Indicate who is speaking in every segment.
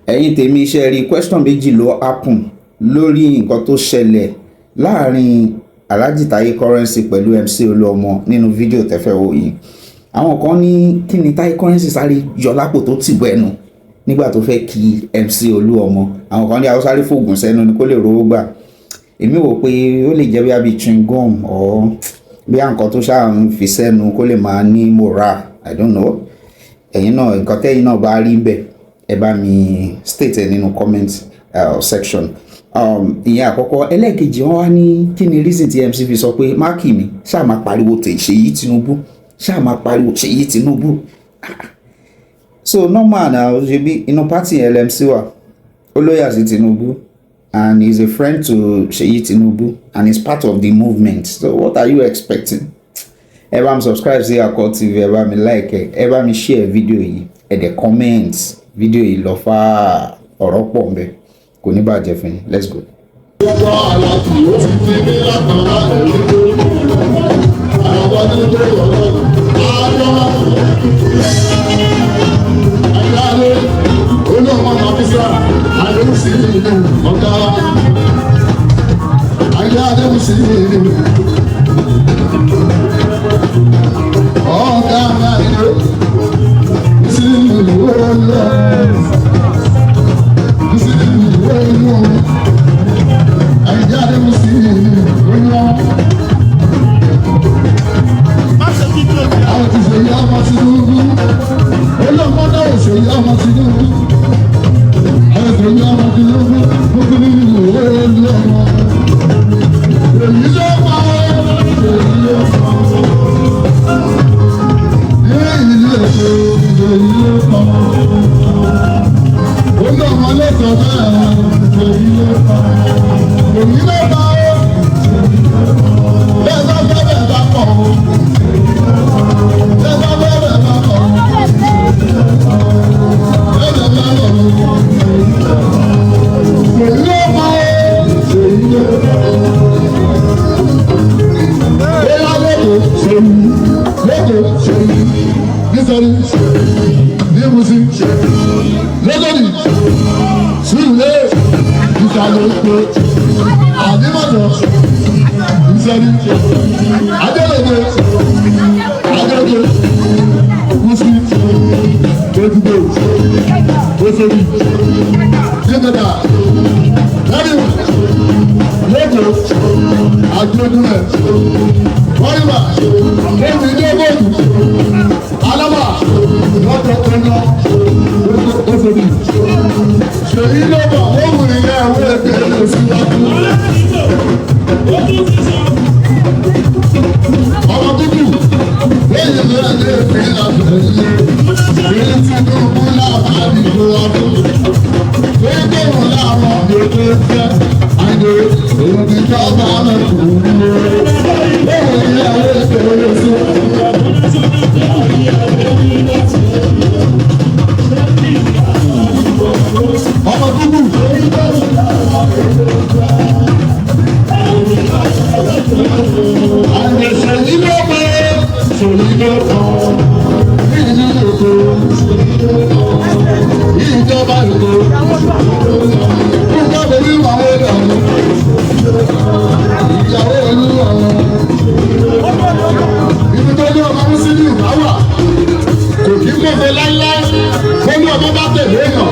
Speaker 1: Ẹ̀yin tèmi, iṣẹ́ rí question méjì ló happen lórí nǹkan tó ṣẹlẹ̀ láàrin Alhaji Taye Currency pẹ̀lú MC Olúọmọ nínú fídíò tẹ́fẹ́ wò yìí. Àwọn kan ní kí ni Taye Currency sáré yọ lápò tó tì bọ́ ẹnu nígbà tó fẹ́ kí MC Olúọmọ. Àwọn kan ní àwọn sáré fògùn sẹ́nu ni kó lè rówó gbà. Èmi wò pé ó lè jẹ́ bí i chewing gum or bí i nǹkan tó ṣáà ń fi sẹ́nu kó lè máa ní moral. I don't know. Ẹ̀yin náà, nǹkan tẹ́yin náà bá rí bẹ́ẹ̀, ẹ bá mi state ẹ nínú comment section. Ìyẹn àkọ́kọ́. Ẹlẹ́ẹ̀kejì, wọ́n wá ní kí ni reason tí MC fi sọ pé má kì mí, ṣáà máa pariwo tè Ṣèyí Tinubu, ṣáà máa pariwo Ṣèyí Tinubu. So normal na, ṣe bí inú party LMC wà, ó loyal sí Tinubu and he is a friend to Ṣèyí Tinubu and is part of the movement. So what are you expecting? Ẹ bá mi subscribe sí Akọ TV, ẹ bá mi like, ẹ bá mi share fídíò yìí, ẹ dẹ̀ comment fídíò yìí lọ fà. Ọ̀rọ̀ pọ̀ nbẹ, kò ní bàjẹ́ fún yín. Let's go.
Speaker 2: Ọjọ́ aláàtì ó ti fi mí látara ẹ̀rí tó. Àwọn ọdún tó yọ̀ lọ́nà. Àjọ Ayále olóòmọ Màfísà Adéhùsí ìlú ọ̀gá. Ayé Adéhùsí ìlú. Ọ̀gá Ayé sí ìlú ọlọ́. Sí ìlú ọlọ́. Ayé Adéhùsí ìlú ọlọ́. Àwọn ti ṣèyí ọmọ Tinubu. Olóòmọ náà ò ṣèyí ọmọ Tinubu. Àwọn ṣèyí ọmọ Tinubu. Gbogbo ìlú olóòmọ. Èyí ló pa ó. Èyí ló pa ó. Ní ìlú Èkó, èyí ló pa ó. Olóòmọ ló sọ bẹ́ẹ̀. Èyí ló pa ó. Èyí ló pa ó. Bẹ́ẹ̀ bá fẹ́, bẹ́ẹ̀ bá pọ̀ ó. Bẹ́ẹ̀ bá fẹ́, bẹ́ẹ̀ bá pọ̀ ó. Bẹ́ẹ̀ bá pọ̀ ó. Èyí ló pa ó. Èyí ló pa ó. Bóyá lẹ́kọ̀ọ́ ṣèyí, lẹ́kọ̀ọ́ ṣèyí, nítorí ní Musin, lọ́gọ́dì, Sùúrùlé, Ìsàlẹ̀ Èkó, Àdìmọ̀tò, Ìsẹ̀rí, Adélèdè, Adélèdè, Musin, Èdìgbò, Òṣèlú, Nígbàdà, Lẹ́yìn, Lẹ́kọ̀ọ́, Àjọ̀dúnrẹ̀, Wọ́nyìnbá, Olùdókòwò, Alábà, Lọ́tọ̀ Ọ̀nà, Òṣèlú. Ṣèyí ló bọ̀, ó wù ní ẹ̀wọ́ ẹgbẹ́ síwájú. Ọmọ dúdú, lẹ́yìn ló ń lé fi lábẹ́ ilé. Èyí Tinubu lábàá ìlú ọdún. Gbégbóhùn láwọn ètò ìfẹ́. Àìdè òun ti jọba mẹ́kùn-ún. Lẹ́yìn ìyàwó ẹgbẹ́ sí. Ọmọ dúdú. Àìdè ṣèyí ló pé ṣèyí ló kàn. Ní ìlú Èkó, ìjọba Èkó, ìjọba olúwa ọ̀dọ̀, ìyàwó olúwa. Ibi tó ní ọmọ Mùsùlùmí bá wà, kò kí mọ̀fẹ́ láíláí. Ó ní ọmọ bá tẹ̀lé èèyàn, ó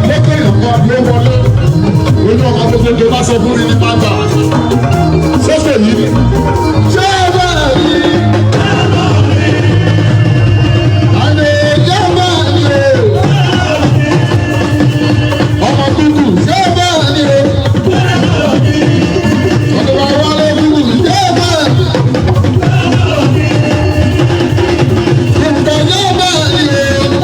Speaker 2: pé èèyàn kan ló wọlé. Olú ọmọ gbogbo bá sọ fún mi ní pàgbà. Sọ́sẹ̀ yìí, ṣé ẹ bẹ́ẹ̀ rí? Àlè jẹ́ bẹ́ẹ̀ ni o. Ọmọ dúdú ṣé bẹ́ẹ̀ ni o. Ọ̀dọ̀ wa wálé dúdú ṣé bẹ́ẹ̀ ni. Nǹkan ṣé bẹ́ẹ̀ ni o.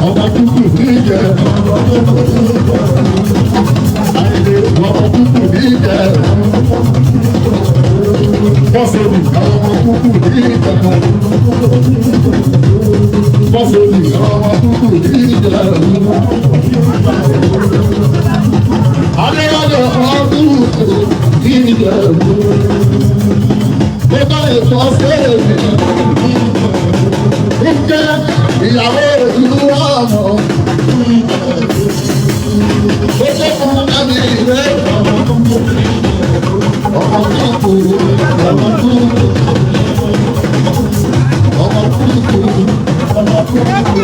Speaker 2: Ọmọ kúkú níjẹ. Àìlè ọmọ kúkú níjẹ. Bọ́sẹ̀lì ọmọ kúkú níjẹ. Bọ́sẹ̀lì ọmọ kúkú níjẹ. Adéyọ̀dọ̀ ọmọ kúkú níjẹ. Ó bá ètò ọ̀sẹ̀ mi jẹ́ ìyàwó ìlú ọmọ. Ó jẹ́ fún ẹbí rẹ̀ ọmọ tó kù, ọmọ tó kù, ọmọ tó kù, ọmọ tó kù,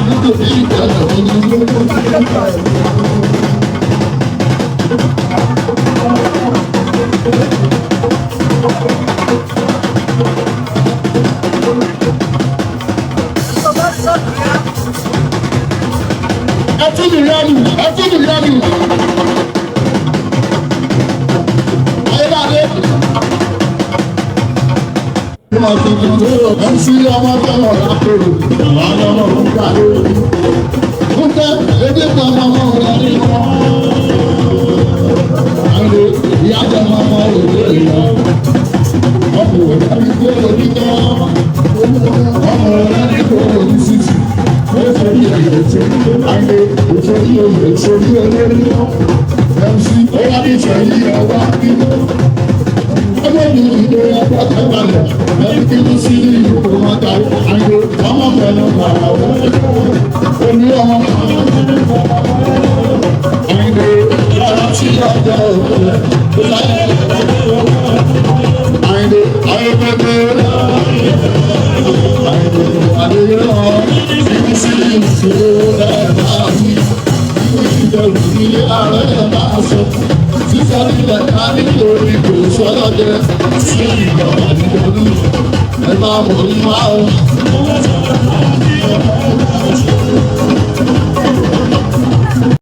Speaker 2: nítorí ìjọba ìlú. Ẹtí nìyanu, ẹtí nìyanu. Ayélujáde. MC ọmọ tọmọ lápẹ̀rẹ̀, àwọn ọmọ ń gbà lórí. Fúnkẹ́ ebi kan ọmọ rẹ̀ ní wọn. Àlè ìyá jẹ́ ọmọ òde ìlọ. Ọmọ òde ní kó ojú tán. Ọmọ rẹ̀ ní kó ojú sísì. Ó forí ẹ̀yẹ tí àlè òforí oyè sórí olórí. MC ó wá ní ìfẹ̀yìn ọwọ́ nínú. Ọjọ́ mi ìlú ọjọ́ tẹ́balẹ̀, ẹni kí ló sí ìlú kò máa ta àyè ọmọ pẹ̀lú bàbá wọn. Oní ọmọ àyè yàrá tí ọjọ́ òkúlẹ̀ tó láyé. Àyè ayé pẹ́pẹ́. Àyè àyè lọ, ibi sí ìṣòro ẹ̀ máa wí. Ìjọba ilé ààrẹ máa sọ. Sísá nílẹ̀ ká nítorí kò sọ́dọ̀ jẹ sí ìjọba nítorí ẹ máa mọ̀ ní máa ń.